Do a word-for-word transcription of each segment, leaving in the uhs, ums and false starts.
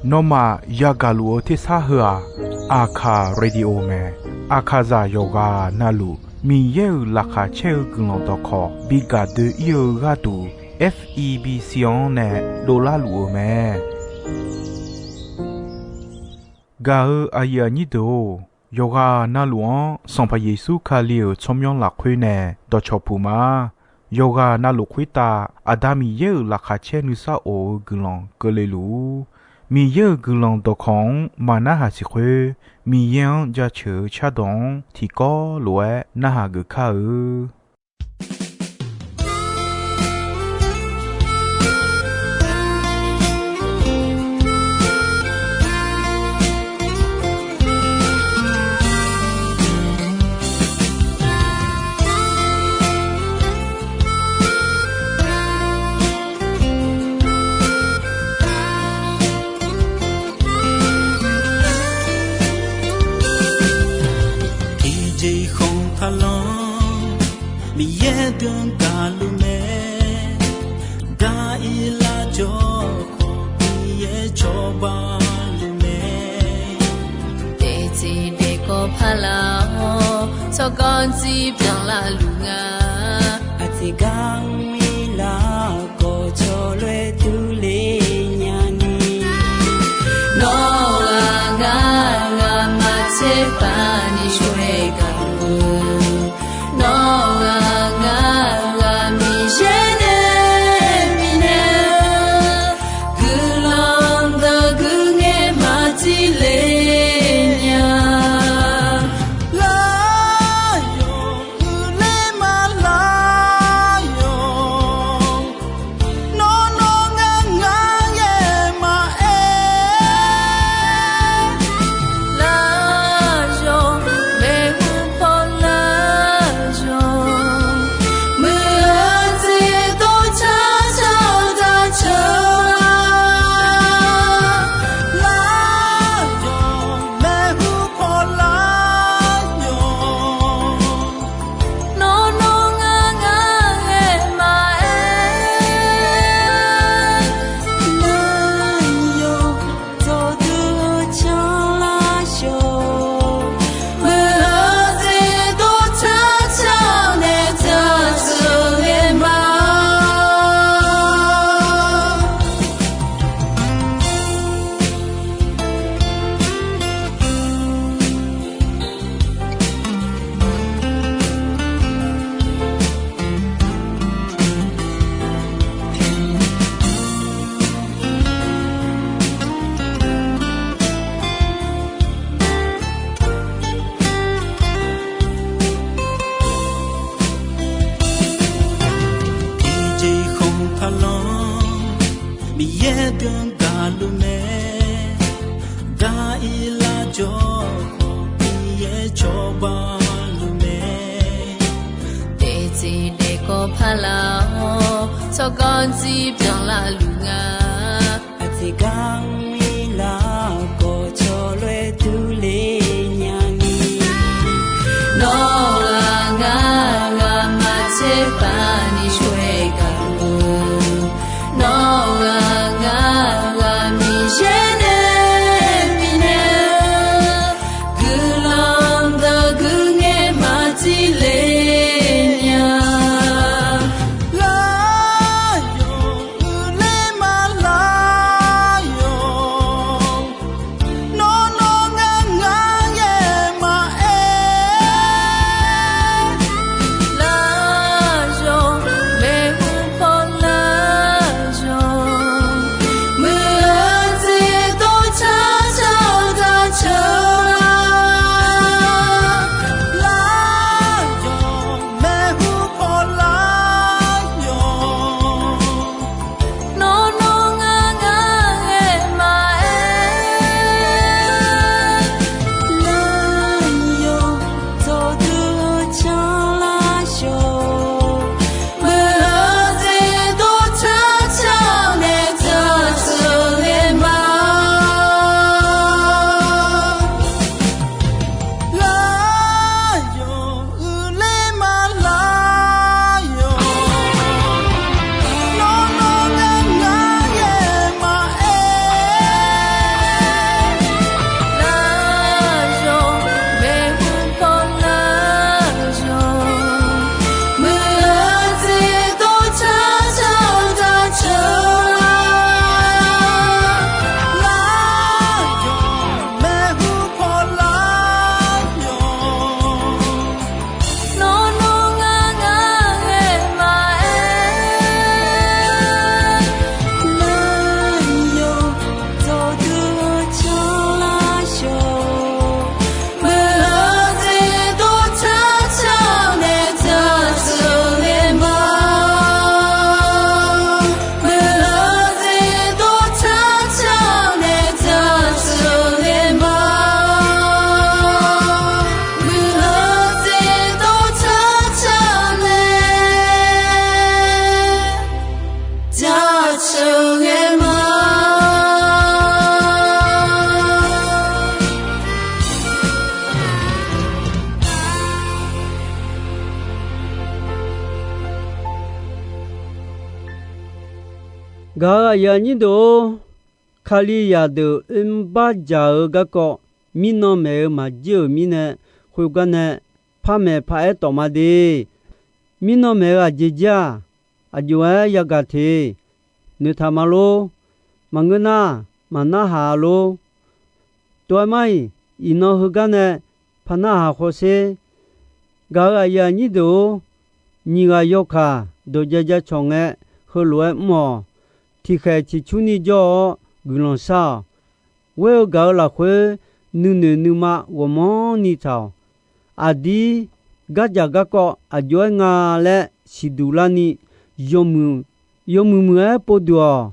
Nawmaf yagaq luf-eu tersar heu-aq, Aqkaq Radio mae. Aqkaqzaq yawqghaq navluf Miqyaer-euq laqkhaq caer-eu guiqlanq dawqkawq bi gaq doe-ir-eu gharduq, F E B C-anr nae dovlar luf-eu mae. Gaq-eu aqyuif aqnyir deuq-or, yawqghaq navluf-anr Sanqpaq Yeqsur Kali-euq tsawrmyanr lafkhoer nae dawqcawq puq ma. Yawqghaq navluf khoertav Aqda Miqyaer-euq laqkhaq caer nuisar of-eu guiqlanq keuvle luf-ur. Miqyaer-euq guiqlanq dawqkawq-anr maqnarhaq siq khoer, Miqyaer-anr jaceuq-eu cardawq-anr tiqkawv lof-aer narhaq geuf kar-eu. Tiqjeq khanqpaq lanr Miqyaer deuq-anr gaqluf mae. Daq-ir lar jawr khawf Miqyaer cawba luf mae. Daefteq daefkawv paq lar-awr tsawrganr dzir byanlar luf nga. Aqteq gar-anr ir lar khawf cawloer durler nyani. Nawr-aq ngar aqma tserpav ni shawr-aer gaq-eu. Nawr-aq ngar aqmiqyaer nae bifnaeq-eu guiqlanq deuq guiqngaer maqtiq le nya. Lar yawq uiqler ma lar yawq. Nawr nawr ngar ngar ngae maqaer. Lar yawq maeqhu paw lar yawq. Muiq-eu jeq dov car car daq ceuq-a. Lar yawq maeqhu paw lar yawq. Nawr nawr ngar ngar ngae maqaer. Lar yawq dawqdui-eu canlar yawq. Muiq-eu jeq dov car car nae daq ceuq ngae ma. Tiqjeq khanqpaq lanr Miqyaer deuq-anr gaqluf mae. Daq-ir lar jawr khawf Miqyaer cawba luf mae. Daefteq daefkawv paq lar-awr tsawrganr dzir byanlar luf nga. Aqteq gar-anr ir lar khawf cawloer durler nyani. Nawr-aq ngar aqma tserpav ni shawr-aer gaq-eu. Nawr-aq ngar aqmiqyaer nae bifnaeq-eu guiqlanq deuq guiqngaer maqtiq le nya. Lar yawq uiqler ma lar yawq. sheuqghae ma. Gaq-euq aqyuif aqnyir deuq-or, Kalizaq deuq oermr bardzaq-eu garkawv, mirnan maeq-eu maqjir-euq mirnae, khoergar nae par maeq paraer tawf ma de. Mirnan maeq-eu aqjeq jir-aq, aqjox-aer yagaq teq, noeqtaq ma lor. Maqngeur nar, maqnarhaq-a lor. Tov-aer mar-iq, iqnan heugar nae par narhaq khawf sher. Gaq-euq aqyuif aqnyir deuq-or, nyiq ghaq yawkaq dawqjae jacawq ngae, heulof-aer mr-awq. Tiqkhaeq ciqcurni jawr-awr guiqlanq shar-awq. Ghoer-eu gaq-eu lafkhoer, nuinoeq nuima ghawqmanrni taq-awq. Aqdir gardzaq garkawv aqjox-aer nga laer siqduq larni, yawmuiq muiq-aer povduq-awq.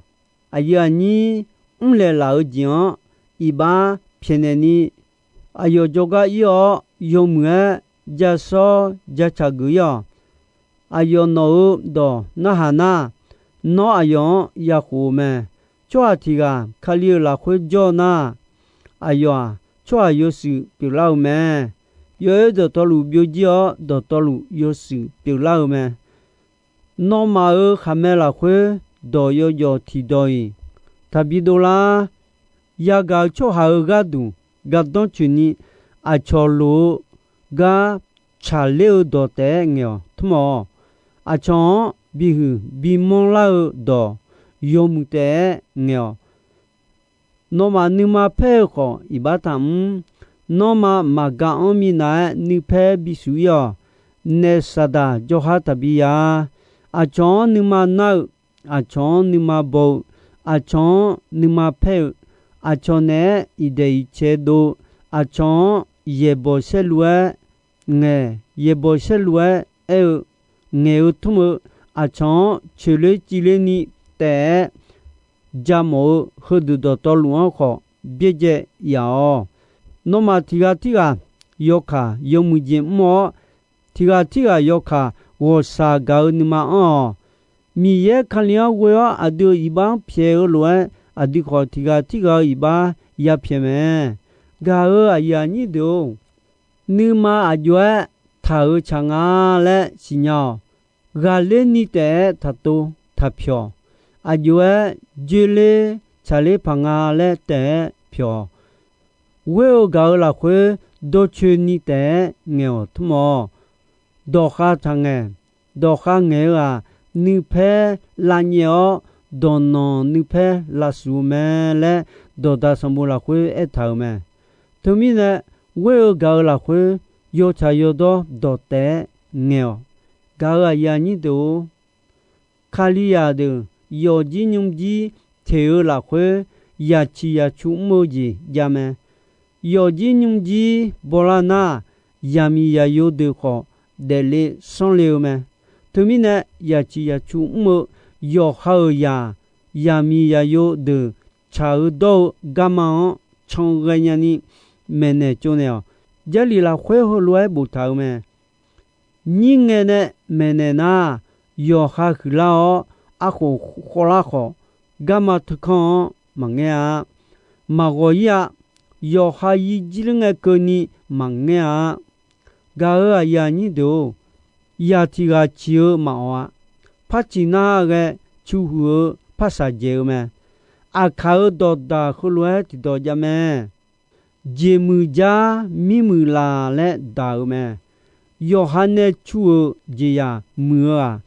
Aqyuif aqnyir mrlaeq laf-eu jeq-anr iqbax pyaeqnaeq ni, aqyawf jawrgar ir-awr yawmuiq-aer jasawr jacaq geuf ir-awq. Aqyawf nawq-euq dawq narhaq nar, nawr aqyawf-anr yakhof-eu mae. Tsawrhaq tiq ghaq Kali-euq lafkhoer jawr nar, aqyawf-aq, tsawrhaq yawshuif pyeuflar-eu mae. Yawoer dawqtawvluf byovjir-awr, dawqtawvluf yawshuif pyeuflar-eu mae. Nawmaf-euq khaqmae lafkhoer dawq yawjawf tiqdawq-iq taqbi dovlar. Yagaq-eu tsawrhaq-euq gharduq gardanr tsoeqni, aqcawq loq-eu gar tsaqler-eu dawq taef-aer ngaeq-awq tmr-awq. Aqcawq-anr bihuiq bimanr lar-eu dawq yawmuiq taef-aer ngaeq-awq. Nawmaf nuima paer-eu khawf iqbax taqmr. Nanrma maqga anr minav-aer nuipaer bishuf ir-awq. Naef saqdaq jawrha taqbi ya. Aqcawq-anr nuima nar-eu, aqcawq-anr nuima baw-eu, aqcawq-anr nuima paer-eu, aqcawq naeq-aer iqdaeq iqcae dov-eu, aqcawq-anr yaeqbawq saerlu-aer ngaeq, yaeqbawq saerlu-aer aer-eu, ngaeq-eu tmr-eu, aqcawq-anr coeqler civler ni taef-aer jamawf-eu heudeuq dawqtawvluf-anr khawf byaerdzae yaf-awq. Nawmaf tiq ghaq tirghaq yawkaq yawmuiq jeq mr-awr, tiq ghaq tirghaq yawkaq ghawqshaq gaq-eu nuima anr-awq. Miqyaer Kali-anr ghoe-awr aqdui-euq iqbax-anr pyaeq-eu lof-aer, aqdui khawf tiq ghaq tirghaq-eu iqbax yapyaeq mae. Gaq-euq aqyuif aqnyir deuq-or, nuima aqjox-aer taq-euq tsaq nga laer siqnya-awq. Ghaqler ni taef-aer taqtov taqpyawq. Aqjox-aer joerler tsaqler paq nga laer taef-aer pyawq-awq. Ghoer-eu gaq-eu lafkhoer dawrcoeni taef-aer ngaeq-awq tmr-awq. Dawqkhav taqngaeq. Dawqkhav ngaeq-eu-aq, nuipaer lavnyaef-awr dawqnanq nuipaer lavsuf-eu mae laer, dawqdaq sanqbof lafkhoer aertaq-euq mae. Teumirnae, ghoer-eu gaq-eu lafkhoer yawtsaq yawdawr dawq taef-aer ngaeq-awq. Gaq-euq aqyuif aqnyir deuq-or, Kalizaq deuq yawqjir nymrjir teq-eu lafkhoer, yaqciq yaqcu mr-eu jeq javmae. Yawqjir nymrjir bawlar nar, yaqmiq yaqyo deuq khawf daefle sanrle-eu mae. Teumirnae, yaqciq yaqcu mr-eu yawqha-euq zaq, yaqmiq yaqyo deuq tsaq-eu dawr-eu garma-anr can ghaenya ni maeqnaeq tsovnaeq-awq. Jarlif lafkhoer heulof-aer boftaq-eu mae. Nyir ngae nae maeqnaeq nar, yawqha huiqlar-awr arkhof khawvlar khawf, garma teukanr-anr maqngaer-a. Maqghawq ir-a. Yawqha yir jir ler ngae keuvni maqngaer-a. Gaq-euq aqyuif aqnyir deuq-or, yaq tiq ghaq ciq-eu maqawq-a. Par ciq nar ghae cu huiq-eu par shaqdzaeq-eu mae. Aqkaq-euq dawqdaq heulof-aer tiqdawq javmae. Jeqmuiq jar mirmuiq laq laer daq-euq mae. Yawqha nae cu-euq jeqzaq muiq-eu-aq,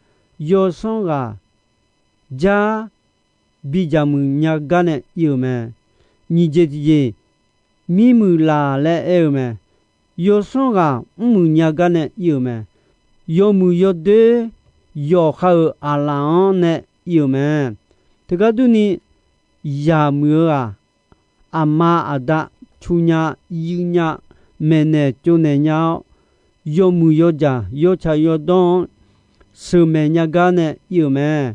yawsanr ghaq jar bidzaq muiq nya gar nae ir-euq mae. Nyiq jeq tiqjeq, mirmuiq laq laer aer-eu mae. Yawsanr ghaq mrmuiq nya gar nae ir-euq mae. Yawmuiq yawdoer yawqha-euq aqlaf-anr nae ir-euq mae. Teugar durni, yaq muiq-eu-aq, aqma aqda cu nya, yuiv nya, maeqnaeq tsovnaeq nya-awr, yawmuiq yawdzaq yawtsaq yawdawr-anr sheuqmaeq nya gar nae ir-euq mae.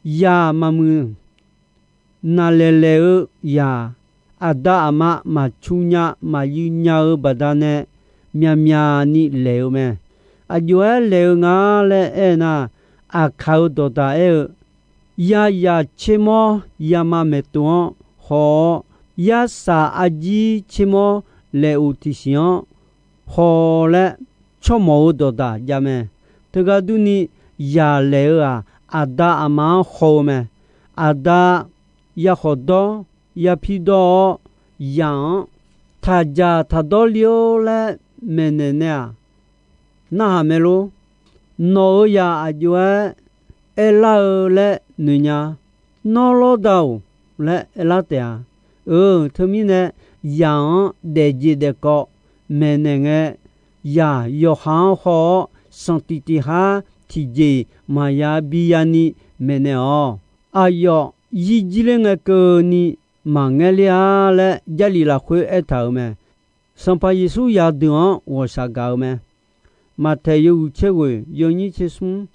Yaq maqmuiq naqlaeq laeq-eu yaq, aqda aqma maqcu nya maqyuiv nya-eu baqdanae myaqmyaq ni laeq-eu mae. Aqjox-aer laeq-eu nga laer aer nar, aqkaq-euq dawqdaq aer-eu, yazaq tsermawr yama maeqtof-anr haw-awr, yarsaq arjir tsermawr laeqoq tiqsiq-anr haw laer, tsawrmawq-euq dawqdaq jav mae. Teugar durni, zaq laeq-eu-aq, aqda aqma-anr haw-eu mae. Aqda yakhawf dawr, yapir dawr-awr, zaq-anr, Taqdzaq taqdawr li-or laer maeqnaeq nae-aq, narhaq mae lor. Nawq-euq zaq aqjox-aer aerlar-eu laer noeqnya. Nawr lawrda-oq laer aerlar taef-a. Euq, teumirnae, zaq-anr daefjeq daefkawv maeqnaeq ngae, zaq yawqha-anr haw-awr, sanqtiq tiq har tiqjeq maqya bi yani maeqnaeq-awq. Aqyawf zirjir ler ngae keuvni maqngaer ler-a laer, Jarlif lafkhoer aertaq-euq mae. Sanqpaq Yeqsur zaqdeuq-anr ghawqshaq gaq-eu mae. Maqtaeq yawhuiq tser ghoeq yawnyir tser smr,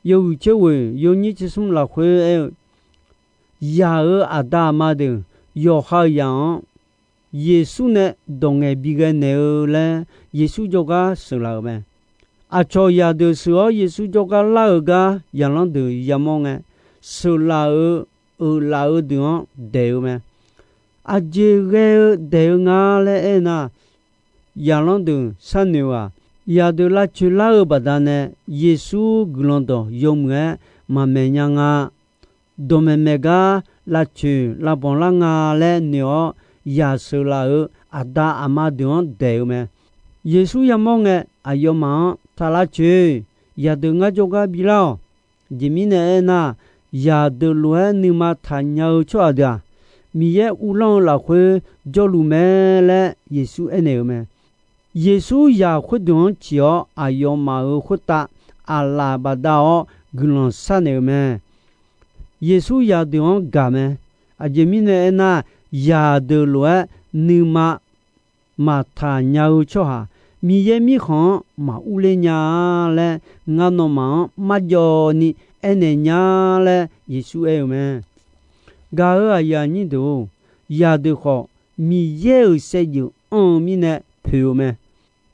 yawhuiq tser ghoeq yawnyir tser smr lafkhoer aer-eu, zaq-euq aqda aqma deuq yawqha-euq zaq-anr Yeqsur nae dawq ngaeq bi ghae naeq-eu laer Yeqsur jawrgar sheuqlaf-euq mae. Aqcawq zaqdeuq sheuq-awr Yeqsur jawrgar lar-euq gar zaqlanr deuq yamawr ngae, sheuqlaf-euq, euqlaf-eu deuq-anr daeq-eu mae. Aqjeq ghae-eu daeq-eu nga laer aernar, zaqlanr deuq sharnoeq-aq, zaqdeuq lavcoeq lar-eu baqdanae Yeqsur guiqlanq dawq yawmuiq-aer maqmaeq nya nga. Dawqmaeq maeq gar lavcoeq lavbanq lar nga laer noeq-awr, zaq sheuqlaf-euq aqda aqma deuq-anr daeq-eu mae. Yeqsur yamawr ngae, aqyawfmaf-anr, Taq lavcoeq, zaqdeuq ngar jawrgar bilar-awq. Aqjeq mirnae aernar, zaqdeuq lof-aer nuima taqnya-eu tsawrhaq deuq-aq, Miqyaer uvlanr-eu lafkhoer jawrluf mae laer Yeqsur aernaeq-euq mae. Yeqsur zaq khoerdeuq-anr ciq-awr, aqyawfmaf-euq khoertav aqlaf bafdav-awr guiqlanq sharnaeq-euq mae. Yeqsur zaqdeuq-anr gaq mae. Aqjeq mirnae aernar, zaqdeuq lof-aer nuima maqtaq nya-eu tsawrhaq, Miqyaer mirkhanq-anr maqur ler nya-a laer, ngar nawmaf-anr marjawv ni aernaeq nya laer Yeqsur aer-eu mae. Gaq-euq aqyuif aqnyir deuq-or, zaqdeuq khawf Miqyaer-euq saevdzeuf anr-eu mirnae poeq-eu mae.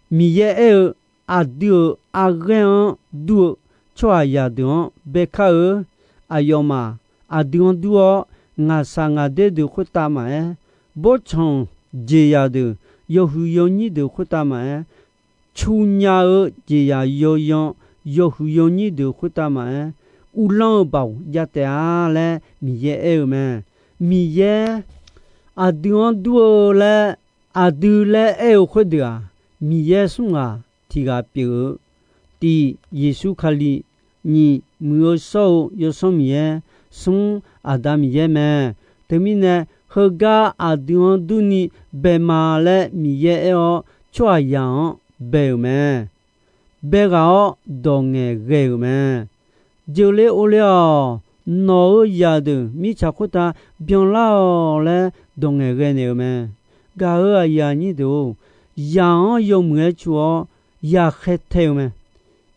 Miqyaer aer-eu, aqdui-euq arghaer-anr dur-eu tsawrhaqzaq deuq-anr baekar-eu. Aqyawfmaf aqdui-anr dur-awr, ngaqshaq ngaqder deuq khoertav maqaer, bawrtsanq jeqzaq deuq, yawhuiq yawnyir deuq khoertav maqaer, cu nya-eu jeqzaq yawyan, yawhuiq yawnyir deuq khoertav maqaer, uvlanr-eu baoq jav taef-a laer Miqyaer aer-eu mae. Miqyaer aqdui-anr dur-eu laer, aqdui laer aer-eu khoerdeuq-aq, Miqyaer smr ghaq tiq ghaq pyeuf-eu, tiq, Yeqsur Kali, nyiq, muiq-eu shawr-eu Yawsanr Miqyaer, smr, Aqda Miqyaer mae. Teumirnae, heugar aqdui-anr durni bae ma laer Miqyaer aer-awr, tsawrhaqzaq-anr bae-euq mae. Bae ghaq-awr dawq ngaeq ghae-euq mae. Jeuqle ovle-awq. Nawq-euq zaqdeuq mirtsaq khoertav byanlar-awq laer dawq ngaeq ghae naeq-eu mae. Gaq-euq aqyuif aqnyir deuq-or, zaq-anr yawmuiq-aer cu-awr ya khaer tae-eu mae.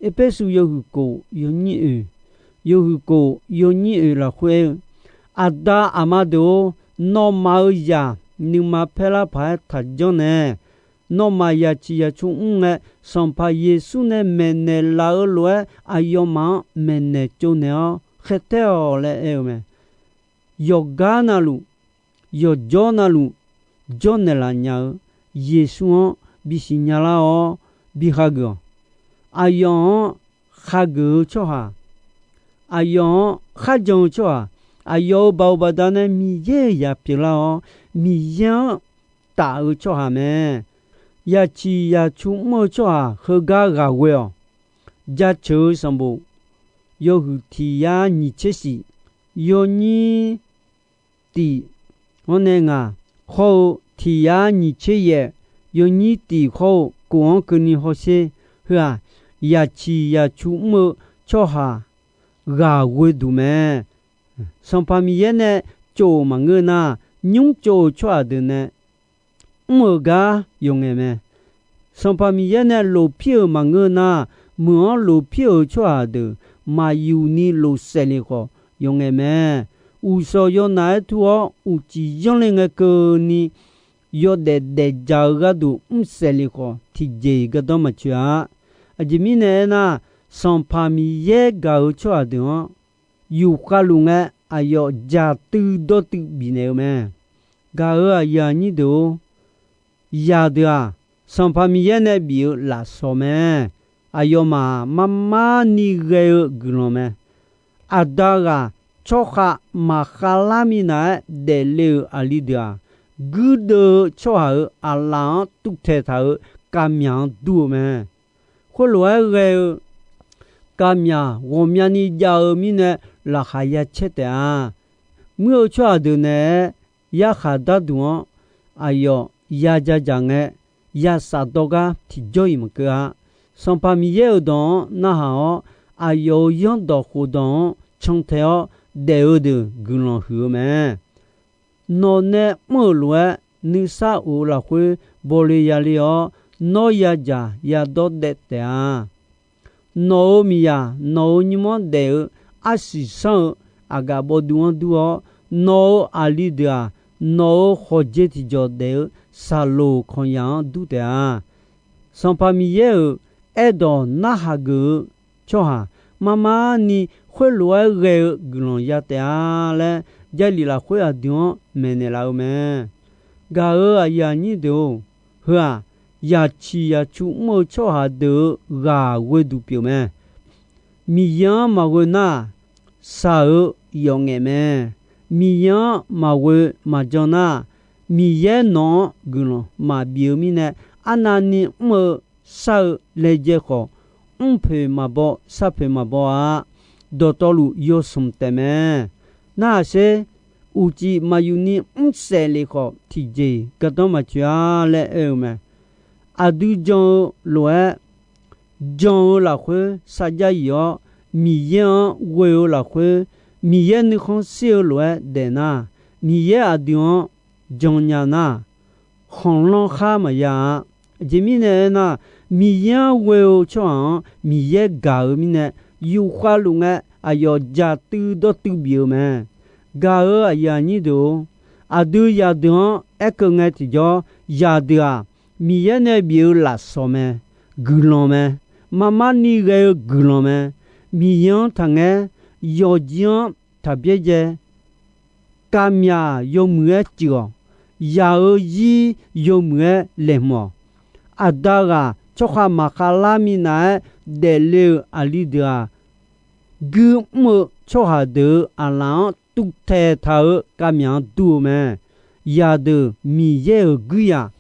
Erpersu yawhuiq kof yawnyir oeq, yawhuiq kof yawnyir oeq lafkhoer aer-eu, Aqda aqma deuq-or, nawmaf-euq zaq nuima paerlar paq-aer taqjanr nae, nawmaf yaciq yacu mr ngae, Sanqpaq Yeqsur nae maeqnaeq laf-eu lof-aer aqyawfmaf-anr maeqnaeq tsovnaeq-awr khaertaer-awq laer aer-eu mae. Yawqgar navluf, yawqjawr navluf, jawrnaeq laf nya-eu Yeqsur-anr bisiq nyalar-awr bi hageuf-awq. Aqyawf-anr hageuf-eu tsawrhaq, aqyawf-anr kharjan-eu tsawrhaq, aqyawf-euq baoq baqdanae Miqyaer-euq zaq pyeuflar-awr, Miqyaer-anr taf-eu tsawrhaq mae. Yaciq yacu mr-eu tsawrhaq heugar ghaq ghoe-awq. Jaceuq-eu sanqbof yawhuiq tiq yar nyiq tser shif, yawnyir tiq hawr nae ngaq, hawr-eu tiq yar nyiq tser yaef, yawnyir tiq hawr-eu kof-anr keuvni hawsher. Heu-aq, yaciq yacu mr-eu tsawrhaq ghaq ghoe duq mae. Sanqpaq Miqyaer nae tsov-euq maqngeur nar, nymr tsov-euq tsawrhaq deuq nae mr-euq gar yawqngaeq mae. Sanqpaq Miqyaer nae lofpir-euq maqngeur nar, meuq-anr lofpir-euq tsawrhaq deuq maqyuf ni lofsaef lef khawf yawqngaeq mae. Uqshawq yawnaf-aer tur-awr uqcif yanr le ngae keuvni, yawdaef daefdzaq-eu gharduq mrsaef lef khawf, tiqjeq-iq gardanr maqtsoeq-a. Aqjeq mirnae aernar, Sanqpaq Miqyaer gaq-eu tsawrhaq deuq-anr yufkhav luf ngae, aqyawf jaqtuiv dawrtuiv bifnaeq-eu mae. Gaq-euq aqyuif aqnyir deuq-or, zaqdeuq-aq, Sanqpaq Miqyaer nae bif-eu lafsawq mae. Aqyawfmaf marmar ni ghae-eu guiqlanq mae. Aqda ghaq tsawrkhav maqkhav lar minav-aer daefle-euq aqli deuq-aq, guirdeuv-eu tsawrhaq-euq aqlaf-anr tuvtaeq taq-euq kavmyaq-anr dur-eu mae. Khoerlof-aer ghae-eu kavmyaq ghawqmyani jav-eu mirnae laqkhaq ya caer taef-a. Muir-eu tsawrhaq deuq naeq-aer yarkhaq darduq-anr aqyawf ya ja dzaq ngae, ya shafdawr gar tiqjawr-iq maqkeuv-a. Sanqpaq Miqyaer-euq dawq-anr narhaq-awr, aqyawf-euq yanrdawq khofdawq-anr cantae-awr daef-eu deuq guiqlanq huiq-eu mae. Nawq nae mr-euq lof-aer nuisar of-eu lafkhoer bawle yale-awr, nawr yadzaq yadawr daef taef-a. Nawq-euq miqyaq nawq-euq nymr-anr daef-eu arsiq sanr-eu aqgaf bawvduv-anr dur-awr, nawq-euq aqli deuq-aq, nawq-euq khawqjeq tiqjawq daef-eu saqloq kawqyaq-anr dur taef-a. Sanqpaq Miqyaer-euq aerdawq narhaq geuf-eu tsawrhaq marmar ni khoerlof-aer ghae-eu guiqlanq ya taef-a laer, Jarlif lafkhoer aqdui-anr maeqnaeq laf-eu mae. Gaq-euq aqyuif aqnyir deuq-or, heu-aq, yaciq yacu mr-eu tsawrhaq deuq-euq ghaq ghoeduq pyeuf mae. Miqyaer-anr maqghoe nar, shaq-eu yawf ngaef mae. Miqyaer-anr maqghoe maqjan nar, Miqyaer nawq-anr guiqlanq maqbif-eu mirnae, arnavni mr-eu shar-eu laejae khawf, mrpoeq maqbaw sharpoeq maqbaw-a. Dawqtawvluf yawsmq taef mae. Narhaq sher, uqcif maqyuf ni mrsaef lef khawf, tiqjeq-iq gardanr maqtsoeq-a laer aer-eu mae. Aqdui jan-eu lof-aer, jan-eu lafkhoer sarjax yif-awr, Miqyaer-anr ghoe-eu lafkhoer, Miqyaer nuikhanr shir-eu lof-aer daef nar, Miqyaer aqdui-anr jan nya nar, khanqlanr khar maqya-a. Aqjeq mirnae aernar, Miqyaer-anr ghoe-eu tsawrhaq-anr Miqyaer gaq-eu mirnae, yufkhav luf ngae aqyawf jaqtuiv dawrtuiv bif-eu mae. Gaq-euq aqyuif aqnyir deuq-or, aqdui zaqdeuq-anr aerkeuv ngae tiqjawr, zaqdeuq-aq, Miqyaer nae bif-eu lafsawq mae, guiqlanq mae, marmar ni ghae-eu guiqlanq mae. Miqyaer-anr taqngaer, yawqjir-anr taq byaerdzae, kavmyaq yawmuiq-aer cuif-awq, yaq-euq zir yawmuiq-aer laeqhmq-awq, aqda ghaq tsawrkhav maqkhav lar minav-aer daefle-euq aqli deuq-aq, guir mr-eu tsawrhaq deuq-euq aqlaf-anr tuvtaeq taq-euq kavmyaq-anr dur-eu mae. Zaqdeuq Miqyaer-euq guiryaq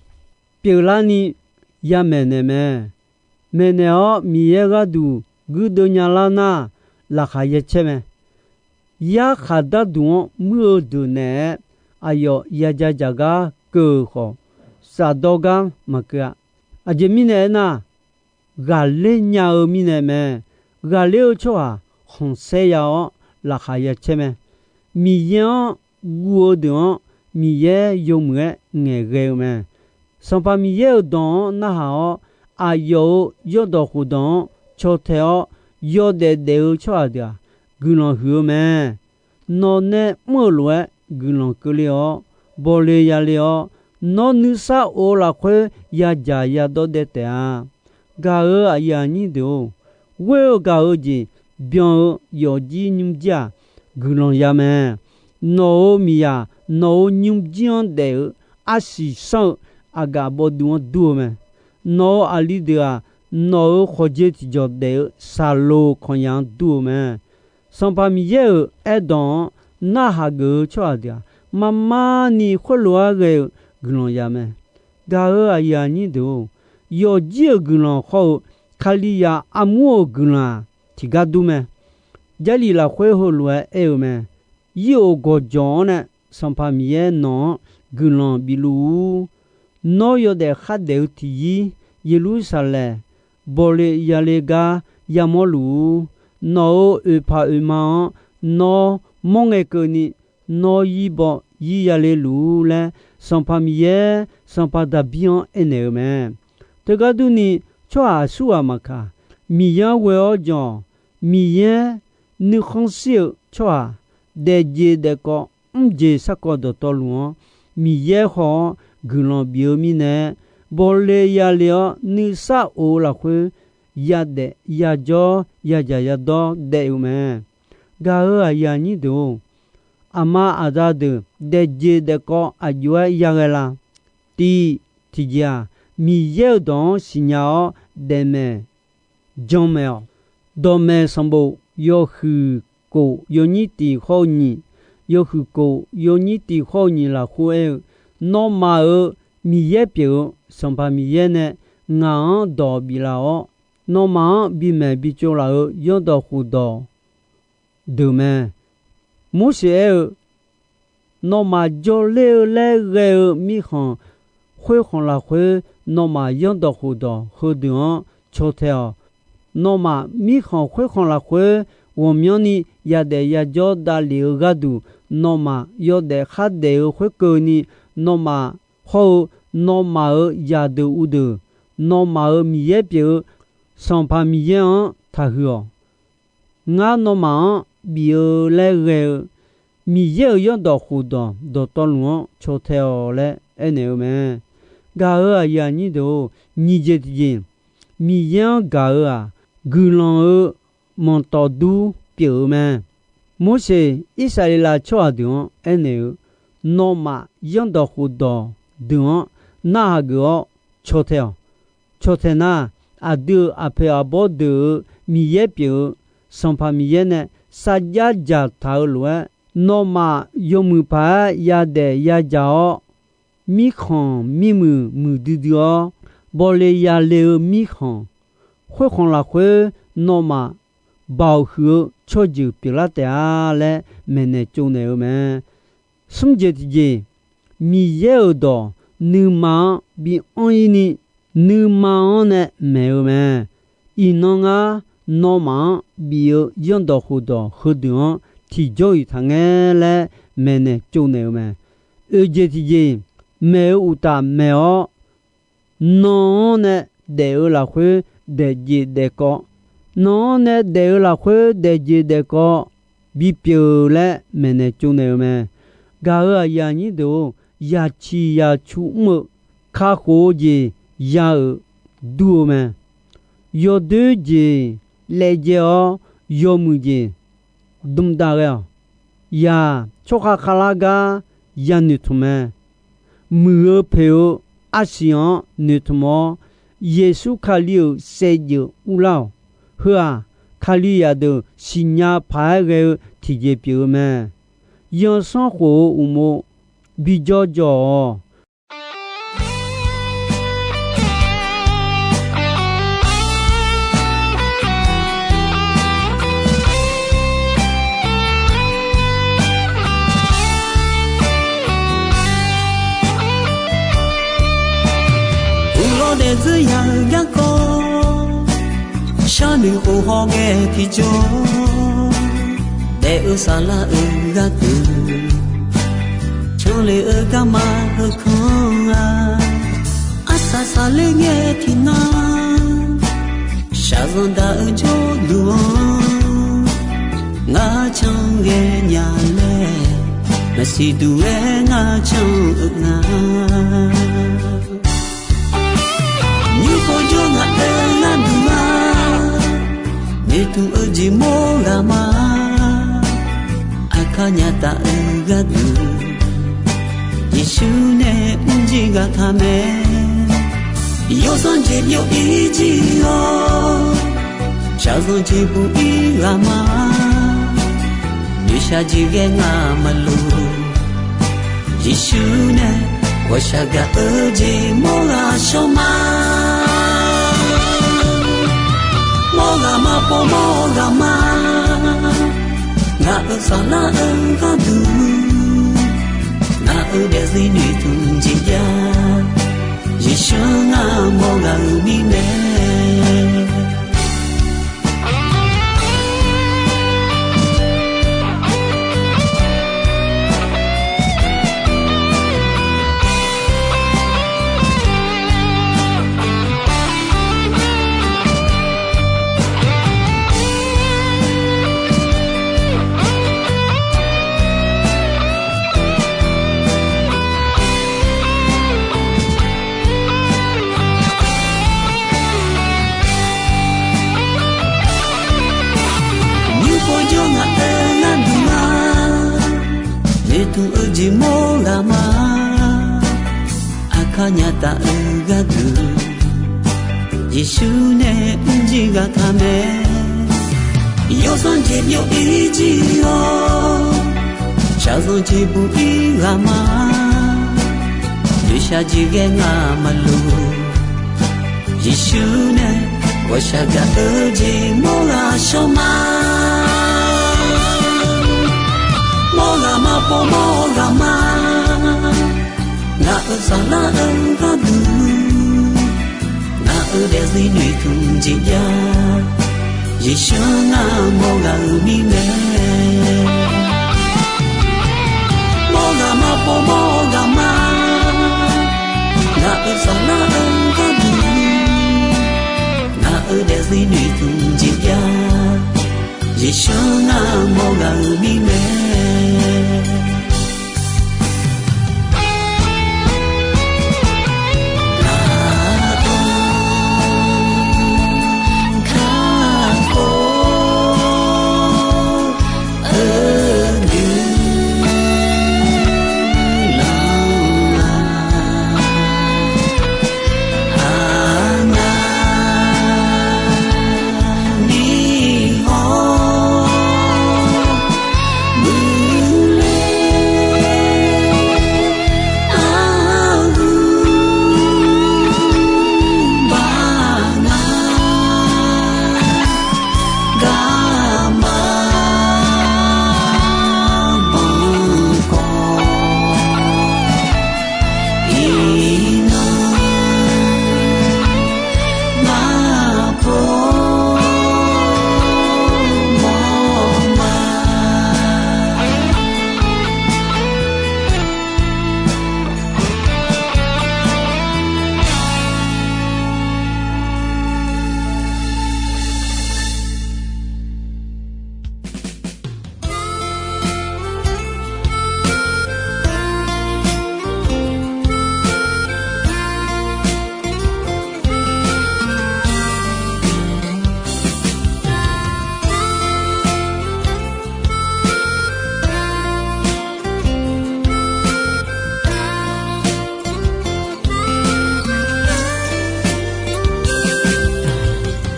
pyeuflarni ya maeqnaeq mae. Maeqnaeq-awr Miqyaer gharduq guirdeuv nyalar nar, laqkhaq ya caer mae. Yarkhaq darduq-anr muir-eu deuq naeq-aer aqyawf ya ja jaq gar keuv-euq khawf, shafdawr gar maqkeuv-a. Aqjeq mirnae aernar, ghaqler nya-eu mirnae mae. Ghaqler-eu tsawrhaq khanqsaer ya-awr laqkhaq ya caer mae. Miqyaer-anr guv-eu deuq-anr Miqyaer yawmuiq-aer ngaeqghae-eu mae. Sanqpaq Miqyaer-euq dawq-anr narhaq-awr, aqyawf-euq yawrdawq khofdawq-anr caw tae-awr yawdaef daef-eu tsawrhaq deuq-aq, guiqlanq huiq-eu mae. Nawq nae mr-euq lof-aer guiqlanq keuvle-awr, bawle yale-awr, nawr nuisar of-eu lafkhoer yadzaq yadawr daef taef-a. Gaq-euq aqyuif aqnyir deuq-or, ghoer-eu gaq-eu jeq byan-eu yawfjir nymrjir-aq, guiqlanq ya mae. Nawq-euq miqyaq nawq-euq nymrjir-anr daef-eu arsiq sanr-eu aqgaf bawvduv-anr dur-eu mae. Nawq-euq aqli deuq-aq, nawq-euq khawqjeq tiqjawq daef-eu saqloq kawqyaq-anr dur-eu mae. Sanqpaq Miqyaer-euq aerdawq-anr narhaq geuf-eu tsawrhaq deuq-aq, marmar ni khoerlof-aer ghae-eu guiqlanq ya mae. Gaq-euq aqyuif aqnyir deuq-or, yawfjir-euq guiqlanq khawr-eu, Kalizaq armur-euq guiqlanq-aq, tiqgar dur mae. Jarlif lafkhoer heulof-aer aer-eu mae. Yir-oq gawqjawq-anr nae Sanqpaq Miqyaer nawq-anr guiqlanq bifluf-ur. Nawr yawdaef khardaef-eu tiqyir, Yeqlursaqlaeq bawle yale gar yamawr luf-ur. Nawq-euq oeqpaq oeqma-anr nawr mawr ngae keuvni, nawr yir baw yir yale luf-ur laer, Sanqpaq Miqyaer Sanqpaq Daqbir-anr aernaeq-eu mae. Teugar durni, tsawrhaq aqsurghaq maqkaq, Miqyaer-anr ghoe-awr jan-awq. Miqyaer nuikhanr shir-eu tsawrhaq, daefjeq daefkawv mrjeq sarkawv dawqtawvluf-anr Miqyaer haw-awr guiqlanq bif-eu mirnae, bawle yale-awr nuisar of-eu lafkhoer yadaef yajawr yadzaq yadawr daef-eu mae. Gaq-euq aqyuif aqnyir deuq-or, aqma aqda deuq daefjeq daefkawv aqjox-aer yaghae la? Tiq, tiqjeq-aq, Miqyaer-euq dawq-anr siqnya-awr daefmaeq janmaeq-awq. Dawqmaeq sanqbof yawhuiq kof yawnyir tiq hawr-eu nyiq, yawhuiq kof yawnyir tiq hawr-eu nyiq lafkhoer aer-eu, Nawmaf-euq Miqyaer pyeuf-eu Sanqpaq Miqyaer nae ngaq-anr dawq biflaf-awr, nawmaf-anr bimaeq bitsov laf-euq zanrdawq khofdawq deuq mae. Morseq aer-eu, Nawmaf jawrler-eu laer ghae-eu mirkhanq khoerkhanq lafkhoer, nawmaf zanrdawq khofdawq heudeuq-anr caw tae-awq. Nawmaf mirkhanq khoerkhanq lafkhoer ghawqmyanrni yadaef yajawr davlef-eu gharduq, nawmaf yawdaef khardaef-eu khoerkeuvni, nawmaf hawr-eu nawmaf-euq zaqdeuq uvdeuq, nawmaf-euq Miqyaer pyeuf-eu Sanqpaq Miqyaer-anr taqhuiq-awq. Ngar nawmaf-anr bif-eu laer ghae-eu Miqyaer-euq zanrdawq khofdawq dawqtawvluf-anr caw tae-awq laer aernaeq-eu mae. Gaq-euq aqyuif aqnyir deuq-or, nyiq jeq tiqjeq, Miqyaer-anr gaq-euq-aq, guiqlanq-eu manqtawf dur pyeuf-eu mae. Morseq Irsaqleqlav tsawrhaq deuq-anr aernaeq-eu, Nawmaf zanrdawq khofdawq deuq-anr narhaq geuf-awr caw tae-awq. Caw tae nar, aqdui-euq aqpoeq aqbawr deuq-euq Miqyaer pyeuf-eu Sanqpaq Miqyaer nae sarjax dzaqtaq-euq lof-aer, nawmaf yawmuiq paq-aer yadaef yadzaq-awr, mirkhanq mirmuiq muiqdui dui-awr, bawle yale-eu mirkhanq khoerkhanq lafkhoer nawmaf baoq huiq-eu tsawrjeuq pyeuflar taef-a laer maeqnaeq tsovnaeq-eu mae. Smr jeq tiqjeq, Miqyaer-euq dawq nuima-anr bi anr-ir ni, nuima-anr nae maeq-eu mae. Iqnan ngar nawmaf-anr bif-eu zanrdawq khofdawq heudeuq-anr tiqjawr-iq taqngae laer maeqnaeq tsovnaeq-eu mae. Oeq jeq tiqjeq, maeq-eu uqtaf maeq-awr, nan-anr nae daef-eu lafkhoer daefjeq daefkawv, nan-anr nae daef-eu lafkhoer daefjeq daefkawv bipyeuf laer maeqnaeq tsovnaeq-eu mae. Gaq-euq aqyuif aqnyir deuq-or, yaciq yacu mr-eu kakhof-eu jeq ya-euq dur-eu mae. Yawdoer jeq laejae-awr, yawmuiq jeq dmdav ghae-awq. Yaq, tsawrkhav khavlar gar yanoeqtmq mae. Muiq-eu poeq-eu arsiq-anr noeqtmq-awr, Yeqsur Kali-euq saevdzeuf urlar-awq. Heu-aq, Kalizaq deuq siqnya paq-aer ghae-eu tiqjeq pyeuf-eu mae. Yansanr khof-eu uqmov bijawr jawr-awq. Uqlawr daefzir ya-eu garkawv, sharnoeq khof hawghae tiqjawr, daef-eu saflar-euq gharduq, canle-eu garma heukanr-a. Arsaq saqler ngae tiqnan, shaqzanq daq-eu jawrduq-anr, ngar can ghaenya laer, maqsiq duq-aer ngar can-eu nga. Nymr khov jawr ngaq-euq gharduq-a, noeqtmq-eu jeq mawr ghaq ma. Aqkar nyaf taf-eu gharduq, Yeqsur nae mrjir ghaq taq mae. Yawsanr jeq byov-ir jir-awr, shaqzanq jeq buq-ir ghaq ma. Noeqshaq jeq ghae ngamaf luf, Yeqsur nae ghawqshaq gaq-eu jeq mawr ghaq shawr ma. Mawr ghaq ma pov mawr ghaq ma. Ngaq-euq saflar-eu gharduq, ngaq-euq daefzir noeqtmq jeq jav, Yeqsur ngar mawr ghaq-euq mirnae. Jeq mawr ghaq ma. Aqkar nyaf taf-eu gharduq, Yeqsur nae mrjir ghaq taq mae. Yawsanr jeq byov-ir jir-awr, shaqzanq jeq buq-ir ghaq ma. Noeqshaq jeq ghae ngamaf luf, Yeqsur nae ghawqshaq gaq-eu jeq mawr ghaq shawr ma. Mawr ghaq ma, pov mawr ghaq ma. Ngaq-euq saflar-eu gharduq, ngaq-euq daefzir noeqtmq jeq jav. Yeqsur ngar mawr ghaq-euq mirnae. Mawr ghaq ma, pov mawr ghaq ma. Ngaq-euq saflar-eu gharduq, ngaq-euq daefzir noeqtmq jeq jav. Yeqsur ngar mawr ghaq-euq mirnae.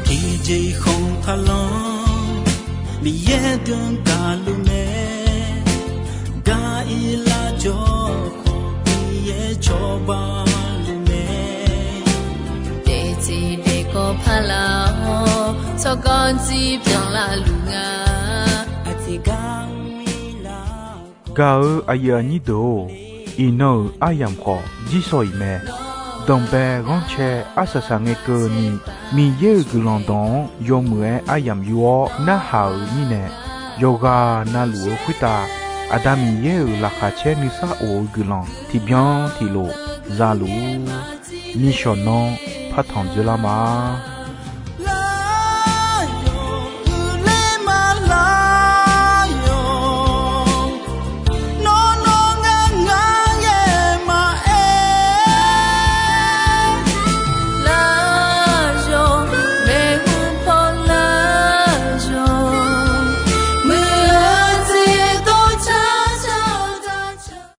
Tiqjeq khanq taqlanr, Miqyaer dm gaqluf mae. Gar-ir lar jawr khawf, Miqyaer cawba luf mae. Daefteq daefkawv paq laf-awr, tsawrganr jir byanlar luf nga. Aqtiq gar mr-ir lar. Gaq-eu aqyuif aqnyir deuq-or, iqnan-euq aryamq khawf jir shaw-iq mae. Danqbae ghanrcae arsaq saq ngae keuvni, Miqyaer-euq guiqlanq dawq-anr yawmuiq-aer aryamq yur-awr narhaq-euq mirnae, yawqghaq na luf-eu khoertav Aqda Miqyaer-euq laqkhaq caer nuisar of-eu guiqlanq tiqbyan tiqlof za luf-ur. Nishawq nanr partanq dzoerlar ma.